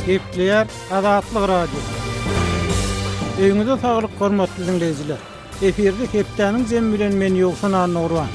Gepleýär Azatlyk Radiosy. Öýüňize saglyk hormatly diňleýjiler. Efirde hepdäniň jemi bilen men Ýowşan Annagurban.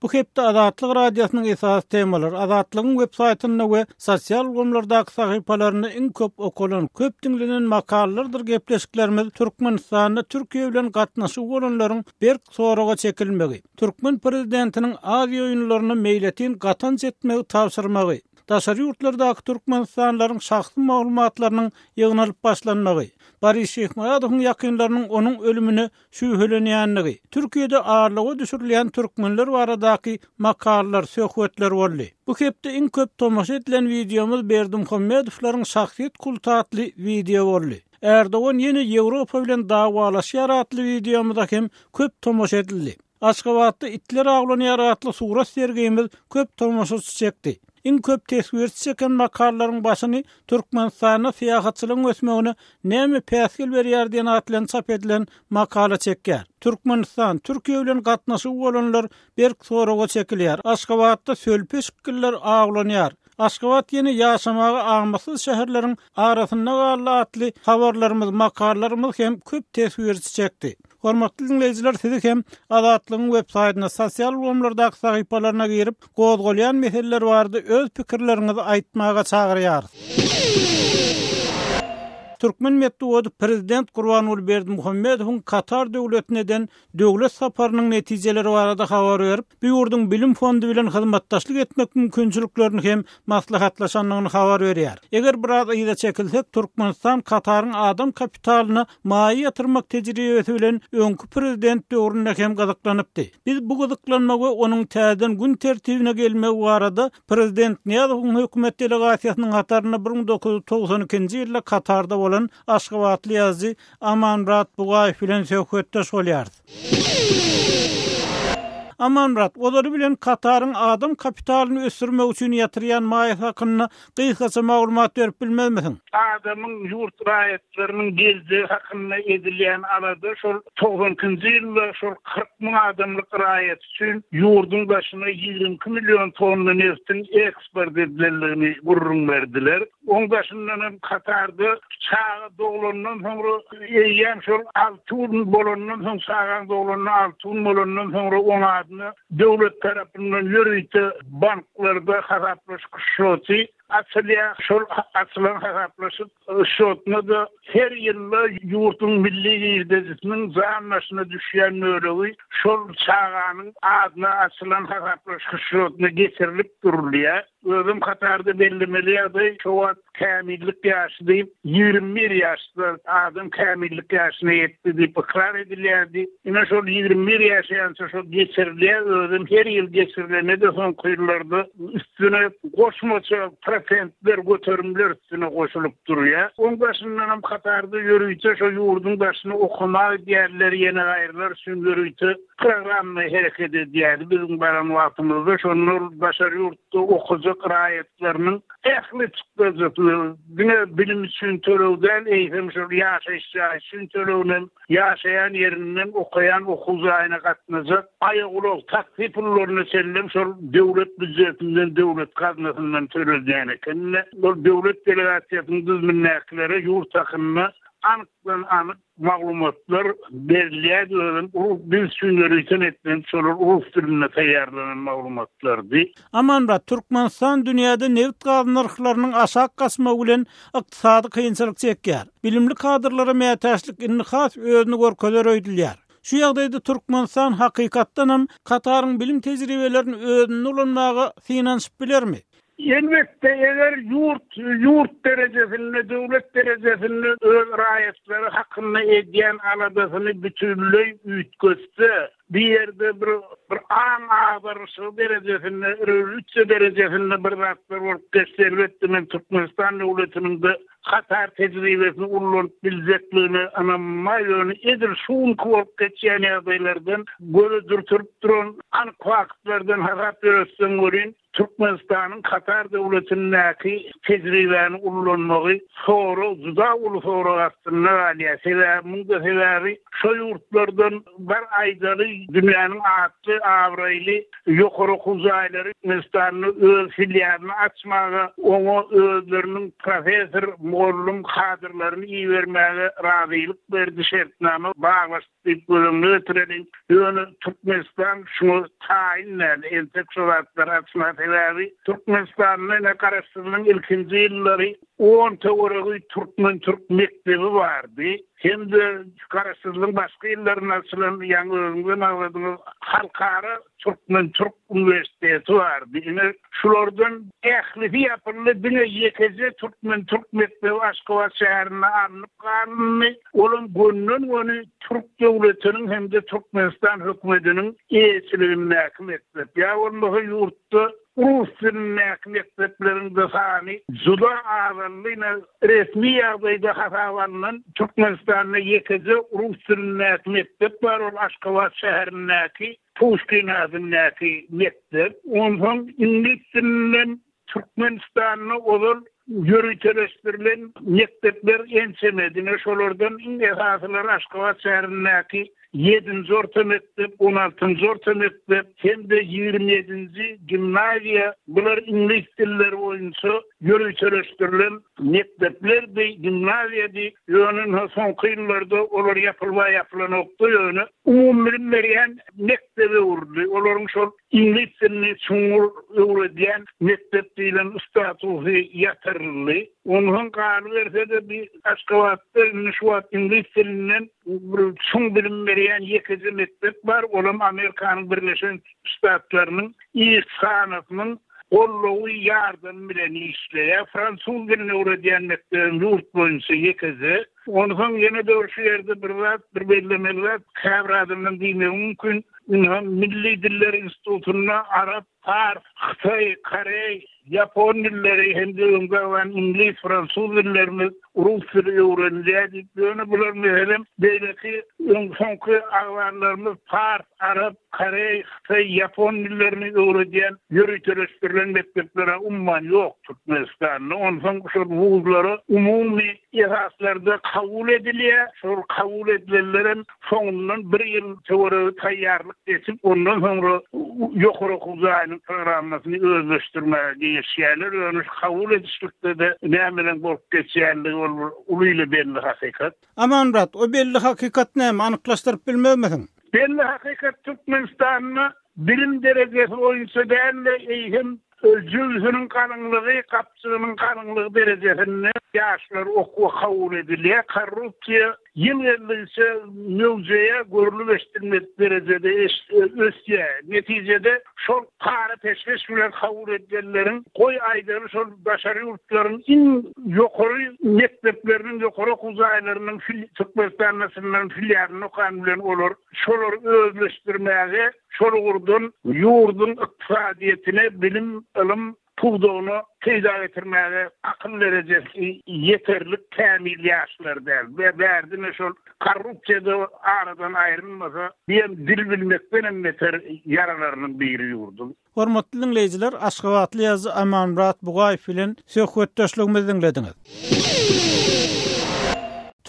Bu hepde Azatlyk Radiosynyň esasy temalary Azatlygyň web saýtynda we sosial ulgamlardaky sahypalarynda iň köp okalan, köp diňlenen makalalardyr gepleşiklerimiz Türkmenistanda Türkiýe bilen gatnaşygy bolanlaryň berk soraga çekilmegi, türkmen prezidentiniň Aziýa oýunlaryna meýletin gatanç etmegi tabşyrmagy, daşary ýurtlardaky türkmenistanlylaryň şahsy maglumatlarynyň ýygnalyp başlanmagy, Boris Şyhmyradowyň ýakynlarynyň onuň ölümine şübhelenýändigi, Türkiýede arlawa düşürilýän türkmenler baradaky makalalar, söhbetler boldy. Bu hepde iň köp tomaşa edilen wideomyz Berdimuhamedowlaryň şahsyýet kulty atly wideo boldy. Ärdogan ýene Ýewropa bilen dawalaşýar atly wideomyza hem köp tomaşa edildi. Aşgabatda itler awlanýar atly surat sergimiz köp tomaşaçy çekdi. Iň köp teswirçi çeken makalalaryň başyny Türkmenistanda syýahatçylygyň ösmegine näme päsgel berýär diýen at bilen çap edilen makala çekýär. Türkmenistan, Türkiýe bilen gatnaşygy bolanlar berk soraga çekilýär. Aşgabatda sölpi eşikliler awlanýar. Aşgabat ýene ýaşamaga amatsyz şäherleriň arasynda galdy atly habarlarymyz, makalalarymyz hem köp teswirçi çekdi. Hormatly diňleýjiler sizi hem Azatlygyň web saýtyna, sosial ulgamlardaky sahypalaryna girip, gozgalýan meseleler barada öz pikirleriňizi aýtmaga çagyrýarys. Türkmen metbugaty prezident Gurbanguly Berdimuhamedowyň Katar döwletine eden döwlet saparynyň netijeleri barada habar berip, bu ýurduň bilim fondy bilen hyzmatdaşlyk etmek mümkinçiliklerini hem maslahatlaşandygyny habar berýär. Eger biraz yza çekilsek, Türkmenistan Kataryň adam kapitalyna maýa ýatyrmak tejribesi bilen öňki prezident döwründe hem gyzyklanypdy. Biz bu gyzyklanma we onuň täzeden gün tertibine gelmegi barada prezident Nyýazowyň hökümet delegasiýasynyň hatarynda 1992-nji ýylda Katarda bolan aşgabatly ýazyjy Amanmyrat Bugaýew bilen söhbetdeş bolýarys. Amanmyrat, ozaly bilen Kataryň adam kapitalyny ösdürmek üçin ýatyrýan maýasy hakynda gysgaça maglumat berip bilmezmisiň? Adamyň, ýurt raýatlarynyň geljegi hakynda edilýän alada şol 92-nji ýylda şol 40 müň adamlyk raýat üçin ýurduň daşyna 22 million tonna nebtiň eksport edilendigini gürrüň berdiler. Oň daşyndan hem Katarda çaga doglandan soňra eýýäm şol alty gün bolandan soň çagaň doglanyna alty gün bolandan soňra oň adyna döwlet tarapyndan ýörite banklarda hasaplaşyk şoty açylýar. Şol açylan hasaplaşyk şotuna-da her ýylda ýurduň milli girdejisiniň jan başyna düşýän bölegi şol çaganyň adyna açylan hasaplaşyk şotuna geçirilip durulýar. Özüm Katarda bellemeli ýagdaý, şo wagt kämillik ýaşy diýip, 21 ýaşda adam kämillik ýaşyna ýetdi diýip ykrar edilýärdi. Ine şol 21 ýaşaýança şol geçirilýär, özem her ýyl geçirilende-de soňky ýyllarda üstüne goşmaça prosentler, göterimler üstüne goşulyp durýar. Oň daşyndanam Katarda ýörite şo ýurduň daşyna okamaga gidýärler, ýene gaýrylar üçin ýörite Programma hereket edýärdi biziň baran wagtymyzda. Şonda ol daşary ýurtda okajak raýatlarynyň ähli çykdajysyny, diňe bilim üçin töleg däl, eýsem şol ýaşaýyş jaýy üçin töleginem, ýaşaýan ýerinden okaýan okuw jaýyna gatnajak aýagulag, taksi pullaryna çenlem şol döwlet býujetinden, döwlet gaznasyndan tölenýän eken. Ol döwlet delegasiýasynyň düzümindäkilere ýurt hakynda anykdan-anyk Maglumatlar berilýärdi özem biz üçin ýörite etlenip şolar rus dilinde taýýarlanan maglumatlardy. Amanmyrat, Türkmenistan dünýäde nebit-gaz nyrhlarynyň aşak gaçmagy bilen ykdysady kynçylyk çekýär. Bilimli kadrlara mätäçlik indi has özüni görkezer öýdülýär. Şu ýagdaýda Türkmenistan hakykatdanam Kataryň bilim tejribelerini özünde ulanmaga synanyşyp bilermi? Elbetde, eger ýurt ýurt derejesinde, döwlet derejesinde öz raýatlary hakynda edýän aladasyny bütinleý üýtgetse, bir ýerde bir bir aň agdarylyşygy derejesinde, rewolýusiýa derejesinde bir zatlar bolup geçse, elbetde, men Türkmenistan döwletiniň-de Katar tejribesini ullanyp biljekligine ynamym bar, ýöne edil şu günki bolup geçýän ýagdaýlardan göze dürtülip duran anyk faktlardan hasap ýöretseň welin, Türkmenistanyň Katar döwletindäki tejribäni ullanmagy sorag, juda uly sorag astynda galýar. Sebäbi, muň-da sebäbi şo ýurtlardan bir aýdaly dünýäniň atly, abraýly ýokary okuw jaýlary Türkmenistanda öz filialyny açmaga, oňa özleriniň professor, mugallym kadrlaryny ibermäge razylyk berdi, şertnama baglaşdy diýip göz öňüne getireliň. Ýöne Türkmenistan şuňa taýyn däl, entek şo zatlary açmaga. Sebäbi Türkmenistanda ine Garaşsyzlygyň ilkinji ýyllary on töweregi türkmen-türk mekdebi bardy. Hem-de Garaşsyzlygyň başky ýyllarynda açylan, ýaňy özüňizem agzadyňyz, Halkara türkmen-türk uniwersiteti bardy. Ine, şulardan ählisi ýapyldy, diňe ýekeje türkmen-türk mekdebi Aşgabat şäherinde alnyp galyndy. Olam gönden-göni türk döwletiniň hem-de Türkmenistan hökümetiniň eýeçiligindäki mekdep. Ýa bolmasa ýurtda Rus dilindäki mekdepleriň-de sany juda azaldy. Ine, resmi ýagdaýda hasaba alnan Türkmenistanda ýekeje rus dilindäki mekdep bar, ol Aşgabat şäherindäki Puşkin adyndaky mekdep. Onsoň iňlis dilinden Türkmenistanda ozal ýöriteleşdirilen mekdepler ençemedi. Ine, şolardan iň esasylary Aşgabat şäherindäki ýedinji orta mekdep, on altynjy orta mekdep hem-de 27-nji gimnaziýa, bular iňlis dilleri boýunça ýöriteleşdirilen mekdeplerdi, gimnaziýady. Ýöne ynha soňky ýyllarda olar ýapylba ýapylanokdy, ýöne umumybilim berýän mekdebe öwrüldi. Olaryň şol Iňlis dilini çuňňur öwredýän mekdep diýlen statusy ýatyryldy. Onsoň galyberse-de bi Aşgabatda indi şu wagt iňlis dilinden bir çuň bilim berýän ýekeje mekdep bar, olam Amerikanyň Birleşen Ştatlarynyň ilçihanasynyň goldawy, ýardamy bilen işleýär. Fransuz dilini öwredýän mekdebem ýurt boýunça ýekeje. Onsoň ýene-de bir şu ýerde bir zat, bir bellemeli zat, käbir adamlaryň diýmegi mümkin, Ynha, Milli diller institutynda arap, pars, hytaý, koreý, ýapon dilleri hem-de öňde agzan iňlis, fransuz dillerimiz, rus dili öwrenilýär diýip, ýöne bular meselem, beýleki öň soňky agzanlarymyz pars, arap, koreý, hytaý, ýapon dillerini öwredýän ýöriteleşdirilen mekdepler-ä umuman ýok Türkmenistanda. Onsoň şol wuzlara umumy esaslarda kabul edilýär. Şol kabul edilenlerem Soňundan bir ýyl töweregi taýýarlyk geçip, ondan soňra ýokary okuw jaýynyň programmasyny özleşdirmäge girişýärler. Ýöne şu kabul edişlikde-de nämeleň bolup geçýänligi ol bir uly ile belli hakykat. Amanmyrat, o belli hakykat näme, anyklaşdyryp bilmezmisiň? Belli hakykat Türkmenistanda bilim derejesi boýunça däl-de, eýsem Jübüsiniň galyňlygy, gapjygynyň galyňlygy derejesinde ýaşlar okuwa kabul edilýär. Korrupsiýa ýyl geldigiçe möwjeýär, görlüp-eşidilmedik derejede ösýär. Netijede, şol para-peşgeş bilen kabul edilenleriň, goý aýdaly, şol daşary ýurtlaryň iň ýokary mekdepleriniň, ýokary okuw jaýlarynyň Türkmenistanda açylan filialynda okan bilen olar şolary özleşdirmäge Şol ugurdan ýurduň ykdysadyýetine, bilim, ylym pudagyna peýda getirmäge akyl derejesi ýeterlik kämil ýaşlar däl. Bärde-de şol korrupsiýa-da aradan aýrylmasa, bu hem dil bilmekdenem beter ýaralarynyň biri ýurduň. Hormatly diňleýjiler, aşgabatly ýazyjy Amanmyrat Bugaýew bilen söhbetdeşligimizi diňlediňiz.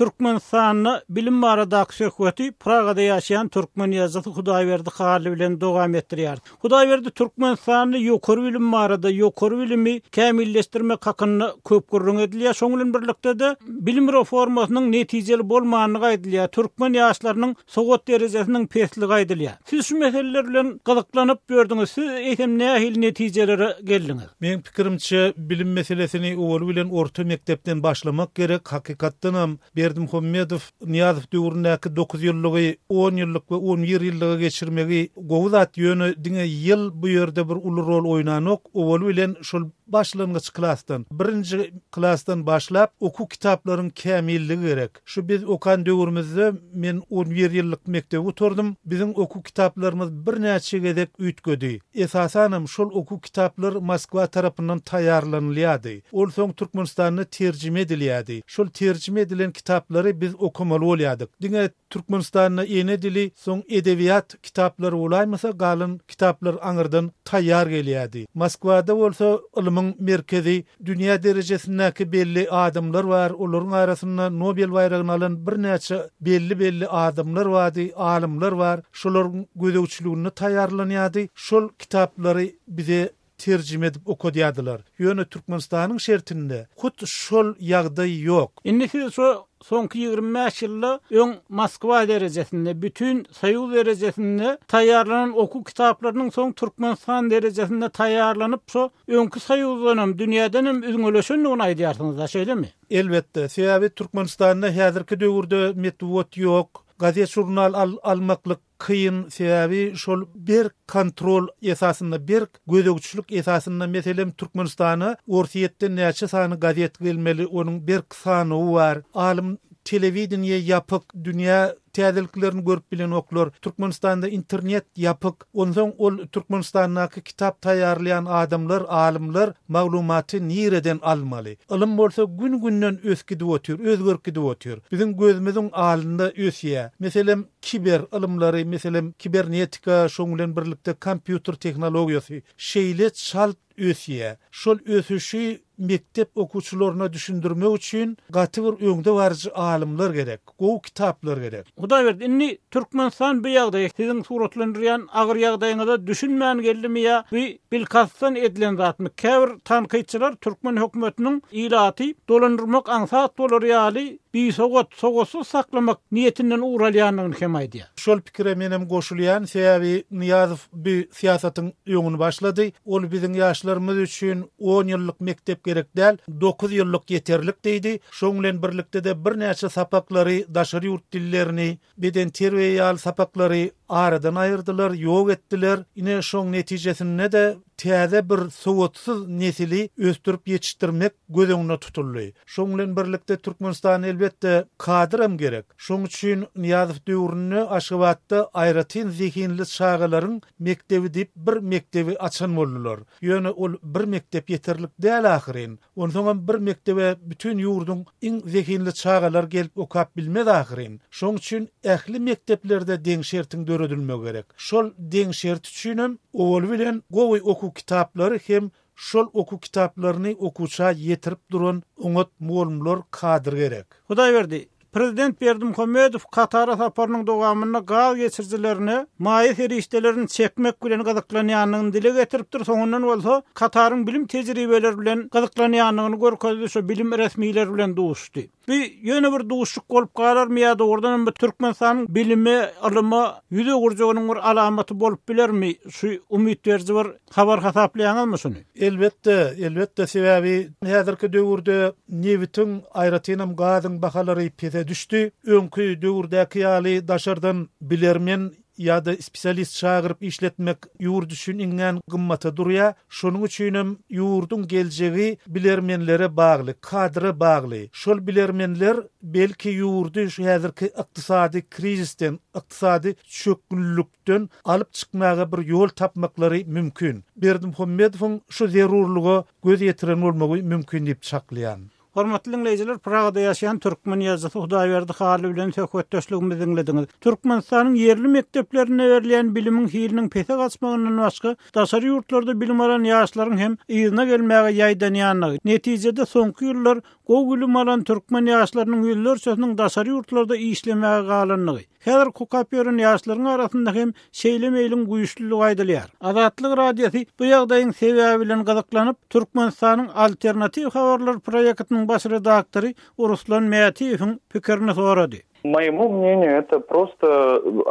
Türkmenistanda bilim baradaky söhbeti Pragada ýaşaýan türkmen ýazyjysy Hudaýberdi Hally bilen dowam etdirýäris. Hudaýberdi, Türkmenistanda ýokary bilim barada, ýokary bilimi kämilleşdirmek hakynda köp gürrüň edilýär. Şonuň bilen birlikde-de, bilim reformasynyň netijeli bolmandygy aýdylýar. Türkmen ýaşlarynyň sowat derejesiniň pesligi aýdylýar. Siz şu meseleler bilen gyzyklanyp ýördüňiz. Siz eýsem nähili netijelere geldiňiz? Meň pikirimçe, bilim meselesini owaly bilen orta mekdepden başlamak gerek. Hakykatdanam, Berdimuhamedow Nyýazow döwründäki dokuz ýyllygy on ýyllyk we on bir ýyllyga geçirmegi gowy zat, ýöne diňe ýyl bu ýerde bir uly rol oýnanok. Owaly bilen şol. Başlangyç klasdan, birinji klasdan başlap okuw kitaplaryň kämilligi gerek. Şu biz okan döwrümizde men on bir ýyllyk mekdebi gutardym. Biziň okuw kitaplarymyz birnäçe gezek üýtgedi. Esasanam şol okuw kitaplar Moskwa tarapyndan taýýarlanylýardy. Ol soň Türkmenistanda terjime edilýärdi. Şol terjime edilen kitaplary biz okamaly bolýardyk. Diňe Türkmenistanda ene dili, soň edebiýat kitaplary bolaýmasa galan kitaplar aňyrdan taýýar gelýärdi. Moskwada bolsa ylmyň merkezi, dünýä derejesindäki belli adamlar bar, olaryň arasynda Nobel baýragyny alan birnäçe belli-belli adamlar bardy, alymlar bar, şolaryň gözegçiliginde taýýarlanýardy. Şol kitaplary bize terjime edip okadýardylar. Ýöne Türkmenistanyň şertinde hut şol ýagdaý ýok. Indi siz şu soňky 25 ýylda öň Moskwa derejesinde, bütin Soýuz derejesinde taýýarlanan okuw kitaplarynyň soň Türkmenistan derejesinde taýýarlanyp, şu öňki Soýuzdanam, dünýädenem üzňeleşendigini aýdýarsyňyz-da, şeýlemi? Elbetde. Sebäbi Türkmenistanda häzirki döwürde metbugat ýok. Gazet-žurnal almaklyk Kyn, sebäbi şol berk kontrol esasynda, berk gözegçilik esasynda, meselem, Türkmenistana Orsýetden näçe sany gazet gelmeli, onuň berk sanawy bar. Alym telewideniýe ýapyk, dünýä täzeliklerini görüp bilenoklar. Türkmenistanda internet ýapyk. Onsoň ol Türkmenistandaky kitap taýýarlaýan adamlar, alymlar maglumaty nireden almaly? Ylym bolsa gün-günden ösüp gidip otyr, özgerip gidip otyr. Biziň gözümiziň alynda ösýär. Meselem, Kiber ylymlary, meselem, kibernetika, şoň bilen birlikde kompýuter tehnologiýasy şeýle çalt ösýär. Şol ösüşi mekdep okuwçylaryna düşündirmek üçin gaty bir öňdebaryjy alymlar gerek, gowy kitaplar gerek. Hudaýberdi, indi Türkmenistan bu ýagdaýa, siziň suratlandyrýan agyr ýagdaýyňyza düşünmän geldimi ýa bu bilkastdan edilen zatmy? Käbir tankytçylar türkmen hökümetiniň ilaty dolandyrmak aňsat bolar ýaly bisowat, sowatsyz saklamak niýetinden ugur alýandygyny hem aýdýar. Şol pikire menem goşulýan, sebäbi Nyýazow bu syýasatyň öňüni başlady. Ol biziň ýaşlarymyz üçin on ýyllyk mekdep gerek däl, dokuz ýyllyk ýeterlik diýdi. Şoň bilen birlikde-de birnäçe sapaklary, daşary ýurt dillerini, bedenterbiýe ýaly sapaklary aradan aýyrdylar, ýok etdiler. Ine, şoň netijesinde-de täze bir sowatsyz nesili ösdürip ýetişdirmek göz öňünde tutuldy. Şoň bilen birlikde Türkmenistana elbetde kadram gerek. Şoň üçin Nyýazow döwründe Aşgabatda aýratyn zehinli çagalaryň mekdebi diýip bir mekdebi açan boldular. Ýöne ol bir mekdep ýeterlik däl ahyryn. Onsoňam bir mekdebe bütin ýurduň iň zehinli çagalary gelip okap bilmez ahyryn. Şoň üçin ähli mekdeplerde deň şertiň döredilmegi gerek. Şol deň şert üçinem owaly bilen gowy okuw kitaplary hem şol okuw kitaplaryny okuwça ýetirip duran oňat mugallymlar kadr gerek. Hudaýberdi, Prezident Berdimuhamedow Katara saparynyň dowamynda gaz geçirijilerine maýa serişdelerini çekmek bilen gyzyklanýandygyny dile getiripdir, soňundan bolsa Kataryň bilim tejribeleri bilen gyzyklanýandygyny görkezdi, şo bilim resmileri bilen duşuşdy. Bu ýöne bir duşuşyk bolup galarmy ýa dogrudan hem bu Türkmenistanyň bilime, ylyma ýüz öwürjeginiň bir alamaty bolup bilermi? Şu umyt beriji bir habar hasaplaýaňyzmy şuny? Elbetde, elbetde, sebäbi häzirki döwürde nebitiň, aýratynam gazyň bahalary pese düşdi. Öňki döwürdäki ýaly daşardan bilermen ýa-da spesialist çagyryp işletmek ýurt üçin iňňän gymmata durýar. Şonuň üçinem ýurduň geljegi bilermenlere bagly, kadra bagly. Şol bilermenler belki ýurdy şu häzirki ykdysady krizisden, ykdysady çökgünlikden alyp çykmaga bir ýol tapmaklary mümkin. Berdimuhamedowyň şu zerurlyga göz ýetiren bolmagy mümkin diýip çaklaýan. Hormatly diňleýjiler, Pragada ýaşaýan türkmen ýazyjysy Hudaýberdi Hally bilen söhbetdeşligimizi diňlediňiz. Türkmenistanyň ýerli mekdeplerinde berilýän bilimiň hiliniň pese gaçmagyndan başga, daşary ýurtlarda bilim alan ýaşlaryň hem yzyna gelmäge ýaýdanýandygy, netijede soňky ýyllar gowy bilim alan türkmen ýaşlarynyň ýüzlerçesiniň daşary ýurtlarda işlemäge galandygy, Häzir okap ýören ýaşlaryň arasynda hem şeýle meýliň güýçlüligi aýdylýar. Azatlyk Radiosy bu ýagdaýyň sebäbi bilen gyzyklanyp, Türkmenistanyň Alternatiw habarlar proýektiniň baş redaktory Ruslan Mätiýewiň pikirini sorady. Moýemu mneniýu, eto prosto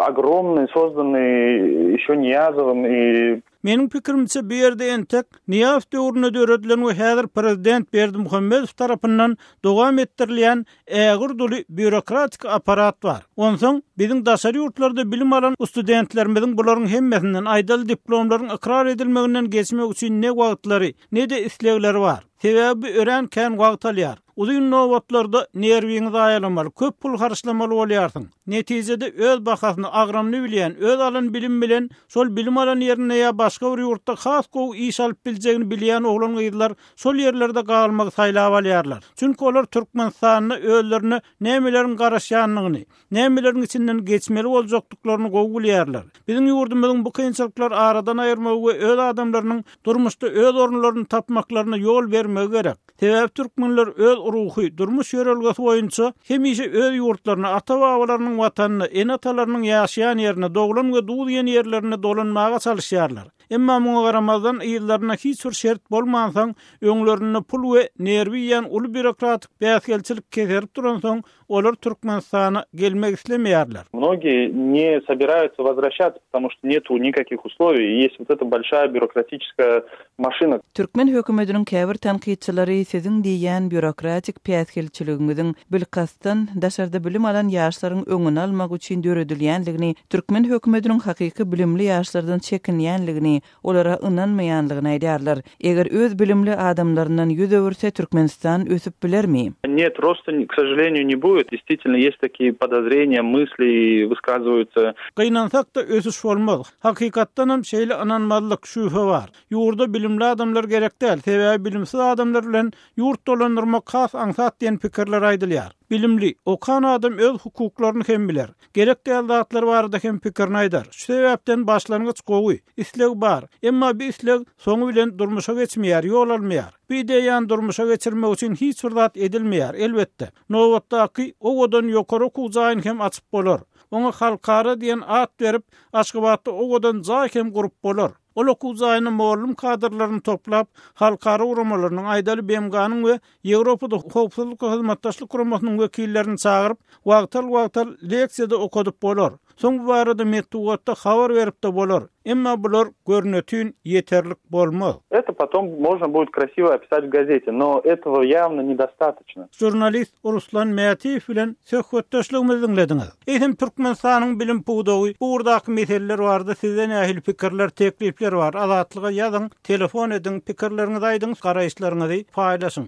ogromnyý sozdannyý ýeşe Niýazowym i. Meniň pikirimçe, bu ýerde entek Nyýazow döwründe döredilen we häzir prezident Berdimuhamedow tarapyndan dowam etdirilýän ägirt uly býurokratik apparat bar. Onsoň, biziň daşary ýurtlarda bilim alan studentlerimiziň bularyň hemmesinden, aýdaly diplomlaryň ykrar edilmeginden geçmek üçin ne wagtlary, ne-de islegleri bar. Sebäbi bu örän kän wagt alýar. Uzyn nobatlarda nerwiňi zaýalamaly, köp pul harçlamaly bolýarsyň. Netijede öz bahasyny, agramyny bilýän, öz alan bilimi bilen şol bilim alan ýerinde ýa başga bir ýurtda has gowy iş alyp biljegini bilýän oglan-gyzlar şol ýerlerde galmagy saýlap alýarlar. Çünki olar Türkmenistanda özlerine nämeleriň garaşýandygyny, nämeleriň içinden geçmeli boljakdyklaryny gowy bilýärler. Biziň ýurdumyzyň bu kynçylyklary aradan aýyrmagy we öz adamlarynyň durmuşda öz orunlaryny tapmaklaryna ýol bermegi gerek. Sebäbi türkmenler öz ruhy, durmuş ýörelgesi boýunça hemişe öz ýurtlaryna, ata-babalarynyň watanyna, ene-atalarynyň ýaşaýan ýerine, doglan we duz iýen ýerlerine dolanmaga çalyşýarlar. Emma muňa garamazdan, yzlarynda hiç bir şert bolmansoň, öňlerinde pul we nerwi iýen uly býurokratik päsgelçilik keserip duransoň, olar Türkmenistana gelmek islemeýärler. Mnogie ne sobirаются возвращаться, потому что нету никаких условий, и есть вот эта большая бюрократическая машина. Türkmen hökümetiniň käbir tankytçylary siziň diýýän býurokratik päsgelçiligiňiziň bilkastdan daşarda bilim alan ýaşlaryň öňüni almak üçin döredilýänligini, türkmen hökümetiniň hakyky bilimli ýaşlardan çekinýänligini, olara ynanmaýanlygyny aýdýarlar. Eger öz bilimli adamlaryndan ýüz öwürse, Türkmenistan ösüp bilermi? Net, rosta, k sožaleniýu, ne budet. Deýstwitelno, ýest takiýe podozreniýa, mysli wyskazywaýutsa. Gynansak-da, ösüş bolmaz. Hakykatdanam şeýle ynanmazlyk, şübhe bar. Ýurda bilimli adamlar gerek däl, sebäbi bilimsiz adamlar bilen ýurt dolandyrmak has aňsat diýen pikirler aýdylýar. Bilimli, okan adam öz hukuklaryny hem biler. Gerek däl zatlar barada hem pikirini aýdar. Şu sebäpden başlangyç gowy, isleg bar. Emma bu isleg soňy bilen durmuşa geçmeýär, ýol almaýar. Bu ideýany durmuşa geçirmek üçin hiç bir zat edilmeýär. Elbetde, nobatdaky owadan ýokary okuw jaýyny hem açyp bolar. Oňa halkara diýen at berip, Aşgabatda owadan jaý hem gurup bolar. Ol okuw jaýyna mugallym kadrlaryny toplap, halkara guramalarynyň, aýdaly BMG-niň we Ýewropada Howpsuzlyk we Hyzmatdaşlyk Guramasynyň wekillerini çagyryp, wagtal-wagtal leksiýa-da okadyp bolar. Soň bu barada metbugatda habar berip-de bolar. Emma bular görnetin ýeterlik bolmaz. Это potom можно будет krasiwo opisat w gazete, no этого ýawno nedostatoçno. Žurnalist Ruslan Mätiýew bilen söhbetdeşligimizi diňlediňiz. Eýsem Türkmenistanyň bilim pudagy bu ugurdaky meseleler barada sizde nähili pikirler, teklipler bar? Azatlyga ýazyň, telefon ediň, pikirleriňizi aýdyň, garaýyşlaryňyzy paýlaşyň.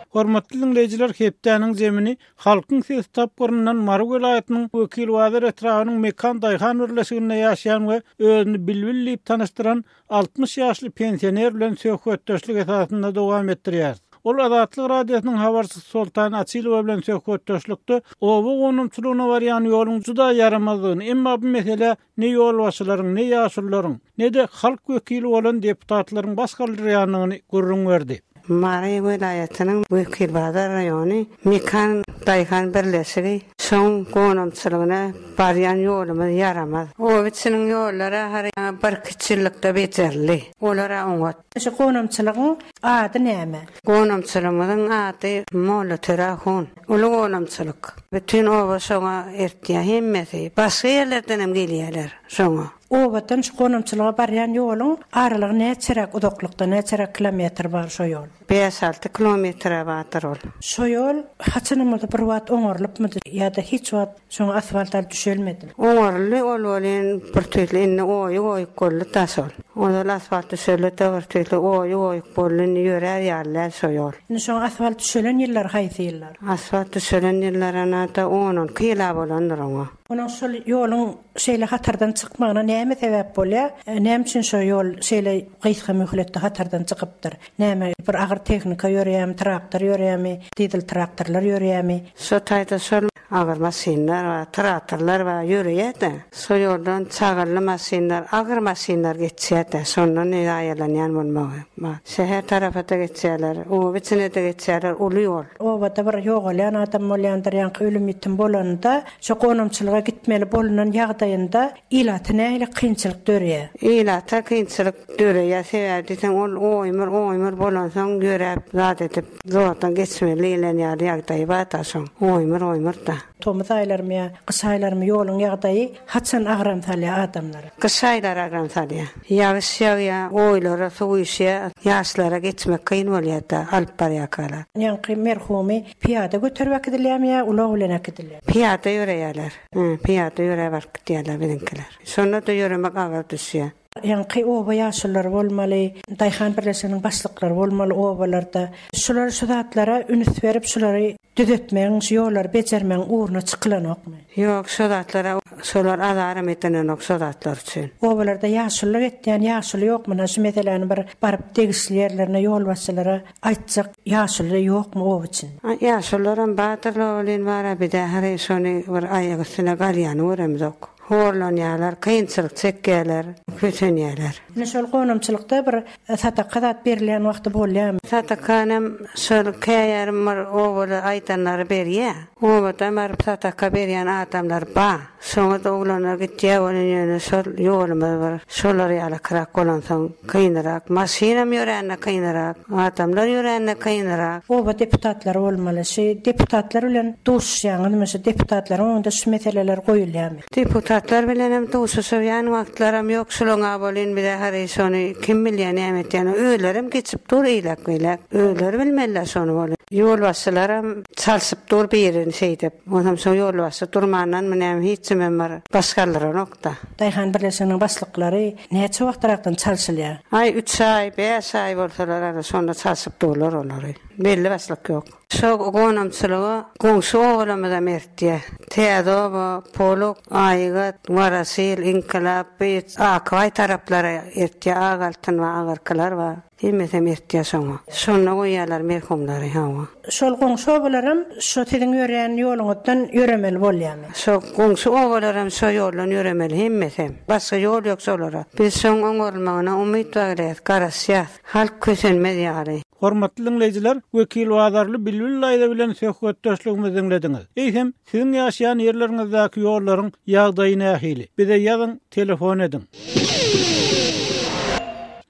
Hormatly diňleýjiler hepdäniň zemini Halkyň sesi tapgyryndan Mary welaýatynyň Wekilbazar etrabynyň Mekan daýhan birleşiginde ýaşaýan we özüni Bilbil diýip tanyşdyran 60 ýaşly pensioner bilen söhbetdeşlik esasynda dowam etdirýäris. Ol Azatlyk Radiosynyň habarçysy Soltan Açylowa bilen söhbetdeşlikde oba gonamçylygyna barýan ýoluň juda ýaramazdygyny, emma bu meselä ne ýolbaşçylaryň, ne ýaşulularyň, ne-de halk wekili bolan deputatlaryň baş galdyrýandygyny gürrüň berdi. Mary welaýatynyň Wekilbazar raýony Mekan daýhan birleşigi şoň gonamçylygyna barýan ýolumyz ýaramaz. Oba içiniň ýollary ahyry ýaňy birküç ýyllykda bejerildi. Olar-a oňat. Şu gonamçylygyň ady näme? Gonamçylygymyzyň ady Mollatöre ahun. Uly gonamçylyk. Bütin oba şoňa eltýär hemmesi. Başga ýerlerdenem gelýärler şoňa. Obadan şu gonamçylyga barýan ýoluň aralygy näçeräk uzaklykda, näçeräk kilometr bar şo ýol? Bäş-alty kilometre bardyr ol. Şo ýol haçanam bolsa bir wagt oňarylypmydy ýa-da hiç wagt şoňa asfalt alyp düşelmedimi? Oňaryldy ol welin bir tüýsli indi oýuk-oýuk boldy daş ol. Ozal asfalt düşeldi-de bir tüýsli oýuk-oýuk boldy indi ýörär ýaly däl şo ýol. Indi şoňa asfalt düşelen ýyllar haýsy ýyllar? Asfalt düşelen ýyllar ana-da on-onki ýyl-a bolandyr oňa. Onuň şol ýoluň şeýle hatardan çykmagyna näme sebäp bolýar? Näme üçin şo ýol şeýle gysga möhletde hatardan çykypdyr? Näme, bir agyr tehnika ýörýärmi, traktor ýörýärmi, dizel traktorlar ýörýärmi? Şo taýda şol agyr maşynlar bar, traktorlar bar, ýöreýär-de. Şo ýoldan çagylly maşynlar, agyr maşynlar geçýär-de, şondan zaýalanýan bolmagy bar. Şäher tarapa-da geçýärler, oba içine-de geçýärler, uly ýol. Obada bir ýogalýan adam bolýandyr, ýaňky ölüm-ýitim bolanda, şo gonamçylyga. gonamçylyga gitmeli bolunan ýagdaýynda ilata nähili kynçylyk döreýär? Ilata kynçylyk döreýär, sebäbi diýseň ol oýmur oýmur bolansoň ýöräp zat edip zordan geçmeli diýlen ýaly ýagdaýy bar-da şoň. Oýmur oýmur-da. Tomus aýlarymy ýa gyş aýlarymy ýoluň ýagdaýy haçan agram salýar adamlara? Gyş aýlary agram salýar. Ýagyş ýagýar, oýlara suw üýşýär, ýaşlara geçmek kyn bolýar-da, alyp barýarkalar. Ýaňky merhumy pyýada göterip äkidilýärmi ýa ulag bilen äkidilýär? Pyýada ýöreýärler. Hä, pyýada ýöräp alyp gidýärler biziňkiler. Şonda-da ýöremek agyr düşýär. Ýaňky oba ýaşululary bolmaly, daýhan birleşiginiň başlyklary bolmaly obalarda. Şular şu zatlara üns berip, şulary düzetmegiň, şu ýollary bejermegiň ugruna çykylanokmy? Ýok, şo zatlara şolar azaram edenenok şo zatlar üçin. Obalarda ýaşululyk etýän ýaşuly ýokmy? Ynha şu meseläni bir baryp degişli ýerlerine ýolbaşçylara aýtjak ýaşuly ýokmy oba içinde? Ýaşulularam bardyr-la welin bar-a biz-ä hary şony bir aýak üstüne galýany göremzok. Horlanýarlar, kynçylyk çekýärler, kösenýärler. Ine şol gonamçylykda bir sadaka zat berilýän wagty bolýarmy? Sadakanam şol käýarym bir obada aýdanlary berýär. Obadan baryp sadaka berýän adamlar ba. Şoňa-da oglanlar gitýär welin ýöne şol ýolumyz bir şolar ýalykyrak bolansoň kynrak. Maşynam ýörände kynrak, adamlar ýörände kynrak. Oba deputatlary bolmaly. Şu deputatlar bilen duşuşýaňyzmy? Şu deputatlaryň öňünde şu meseleler goýulýarmy? Deputatlar bilenem duşuşýan wagtlaram ýok şulaňa welin bize hary şony kim bilýär näme etýänini özlerem geçip dur eýläk-beýläk. Özleri bilmeliler şony welin. Ýolbaşçylaram çalşyp dur birini şeýdip. Onam şo ýolbaşçy durmandanmy näme hiç kimem bir baş galdyranok-da. Daýhan birleşiginiň başlyklary näçe wagtrakdan çalşylýar? Aý, üç aý, bäş aý bolsalar ana şonda çalşyp durlar olary. Belli başlyk ýok. Şo gonamçylyga goňşy obalarymyzam eltýär. Täze oba, Poluk, Aýygat, Waraşyl, Ynkylap, Gyýç, Akbaý taraplara eltýär. Ak altyn bar, agyrkylar bar. Hemmesem eltýär şoňa. Şonda goýýarlar merhumlary, hawa. Şol goňşy obalaram şo siziň ýörän ýoluňyzdan ýöremeli bolýarmy? Şo goňşy obalaram şo ýoldan ýöremeli hemmesem. Başga ýol ýok şolara. Biz şoň oňarylmagyna umyt baglaýas, garaşýas. Halk kösenmez ýaly. Hormatly diňleýjiler, Wekilbazarly Bilbil daýza bilen söhbetdeşligimizi diňlediňiz. Eýsem, Siziň ýaşaýan ýerleriňizdäki ýollaryň ýagdaýy nähili? Bize ýazyň, telefon ediň.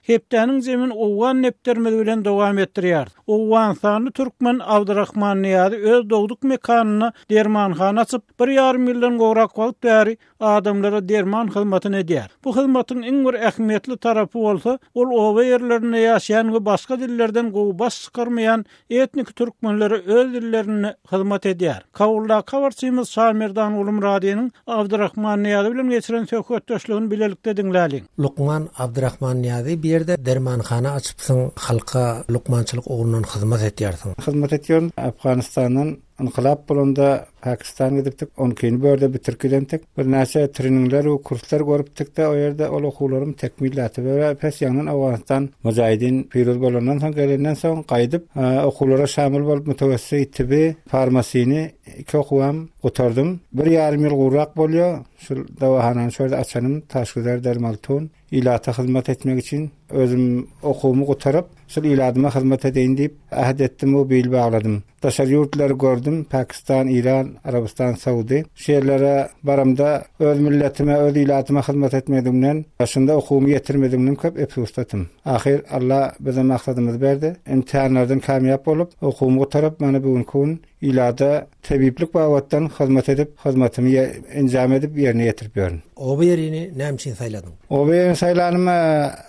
Hepdäniň jemini owgan depderimiz bilen dowam etdirýäris. Owganystanly türkmen Abdyrahman Nyýazy öz dogduk mekanynda dermanhana açyp, bir ýarym ýyldan gowrak wagt bäri adamlara derman hyzmatyny edýär. Bu hyzmatyň iň bir ähmiýetli tarapy bolsa, ol oba ýerlerinde ýaşaýan we başga dillerden gowy baş çykarmaýan etniki türkmenlere öz dillerinde hyzmat edýär. Kabuldaky habarçymyz Şamerdan Gulumyradynyň Abdyrahman Nyýazy bilen geçiren söhbetdeşligini bilelikde diňläliň. Lukman Abdyrahman Nyýazy bu ýerde dermanhana açypsyň, halka lukmançylyk ugrundan hyzmat etýärsiň. Hyzmat etýärin. Afganistandan Ynkylap bolanda Pakistan gidipdik, onukyny bu ýerde bitirip gidentik. Birnäçe treningler we kurslar görüpdik-de o ýerde ol okuwlarym tekmilläti we pes ýaňdan Owganystan Mujaýidin piruz bolandan soň gelenden soň gaýdyp okuwlara şamyl bolup mutewessi tibi farmasini iki okuwam gutardym. Bir ýarym ýyl gowrak bolýar şul dawahanany şu ýerde açanym Taşgüzer Dermaltun. Ilata hyzmat etmek üçin özüm okuwymy gutaryp, şol iladyma hyzmat edeýin diýip äht etdim we bil bagladym. Daşary ýurtlary gördüm, Pakistan, Iran, Arabystan, Saudy. Şu ýerlere baramda öz milletime, öz ilatyma hyzmat etmedigimden, şunda okuwymy ýetirmedigimden köp efsusdatym. Ahyr Alla bize maksadymyzy berdi. Imtihanlardan kamýap bolup, okuwymy gutaryp, mana bu günki gün Ilata tebiplik babatdan hyzmat edip, hyzmatymy enjam edip ýerine ýetirip ýörün. Oba ýerini näme üçin saýladyň? Oba ýerini saýlanyma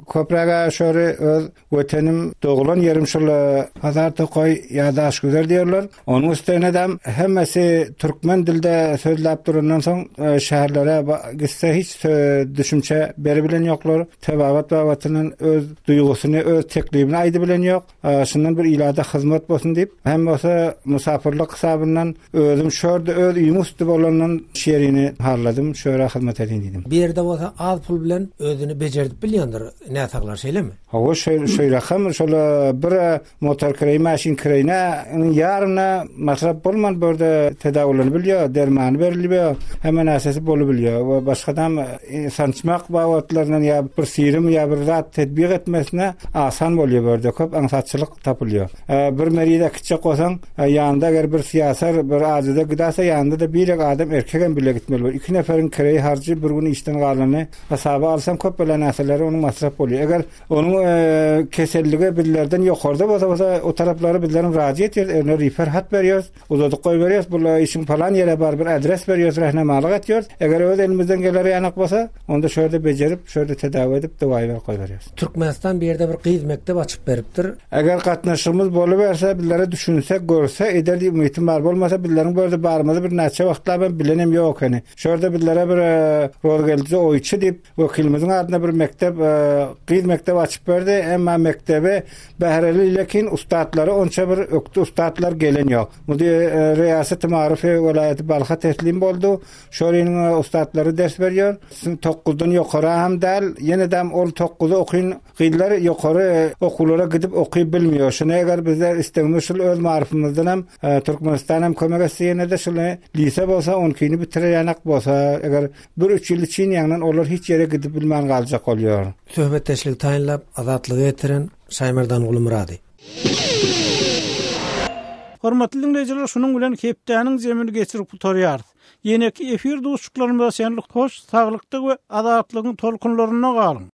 köpräg-ä şory öz Wetenim, doglan ýerim şol Hazar tokaý ýa Daşgüzer diýerler. Onuň üstesine-de hemmesi türkmen dilde sözläp durandan soň şäherlere gitse hiç düşünje beribilen ýoklar. Tebabat babatyndan öz duýgusyny, öz teklibini aýdybilen ýok. Şundan bir ilata hyzmat bolsun diýip, hem bolsa musapyrlyk hysabyndan özüm şu ýerde öz öýümiň üsti bolandan şu ýerini harladym, şu ýere hyzmat edeýin diýdim. Bu ýerde bolsa az pul bilen özüni bejerdip bilýändir näsaglar, şeýlemi? Hawa, şeýle hem şol bir motor kireý maşyn kireýine ýaryna masrap bolman bu ýerde tedawüllenip bilýär, dermany berilýär, hemme närsesi bolubilýär we başgadam sançmak babatlaryndan ýa bir syrum ýa bir zat tedbik etmesine asan bolýar bu ýerde köp aňsatçylyk tapylýar. Bir meriz äkitjek bolsaň, ýanynda eger. Eger bir syýasar bir ajyza gidäse ýanynda-da birek adam erkegem bile gitmeli bor. Iki neferiň kireý harjy bir gün işden galany hasaba alsaň köp bela närselere onuň masraf bolýar. Eger onuň keselligi bizlerden ýokarda bolsa bolsa o taraplara bizlerem razy etýäris, eline rifer hat berýäris. Uzadyp goýberýäs, bul işiň palan ýere bar bir adres berýäs, rehnemalyk etýäris. Eger öz elimizden geler ýanak bolsa, onda şo ýerde bejerip, şo ýerde tedawi edip, dowaýy berip goýberýäs. Türkmenistan bu ýerde bir gyz mekdep açyp beripdir. Eger gatnaşygymyz boluberse, bizlere düşünse, görse eder diýip umytym bar. Bolmasa bizleriň bu ýerde barymyzy bir näçe wagtlap hem bilenem ýok ekeni. Şo ýerde bizlere bir Rozgeldije oýçy diýip, Wekilimiziň adyna bir mekdep, gyz mekdep açyp berdi. Emma mekdebe bähreli lekin ustatlary onça bir ökde ustatlar gelen ýok. Mudy Reýaseti Maryfy welaýaty Balha teslim boldy. Şorynyň ustatlary ders berýär. Tokuzdan ýokara hem däl. Ýene-de ol tokuzy okyn Gyzlar ýokary okuwlara gidip okyp bilmiýor. Şuny eger bizler islegimiz şul öz maryfymyzdan hem Türkmenistan hem kömek etse ýene-de şuny lise bolsa onkini bitirer ýanak bolsa eger bir üç ýyl üçin ýaňdan olar hiç ýere gidip bilmän galjak bolýar. Söhbetdeşligi taýynlap Azatlyga getiren Şaýmerdan Gulumyrady. Hormatly diňleýjiler şunuň bilen hepdäniň jemini geçirip gutarýarys. Ýeneki efir duşuşyklarymyza çenli hoş saglykda we azatlygyň tolkunlarynda galyň!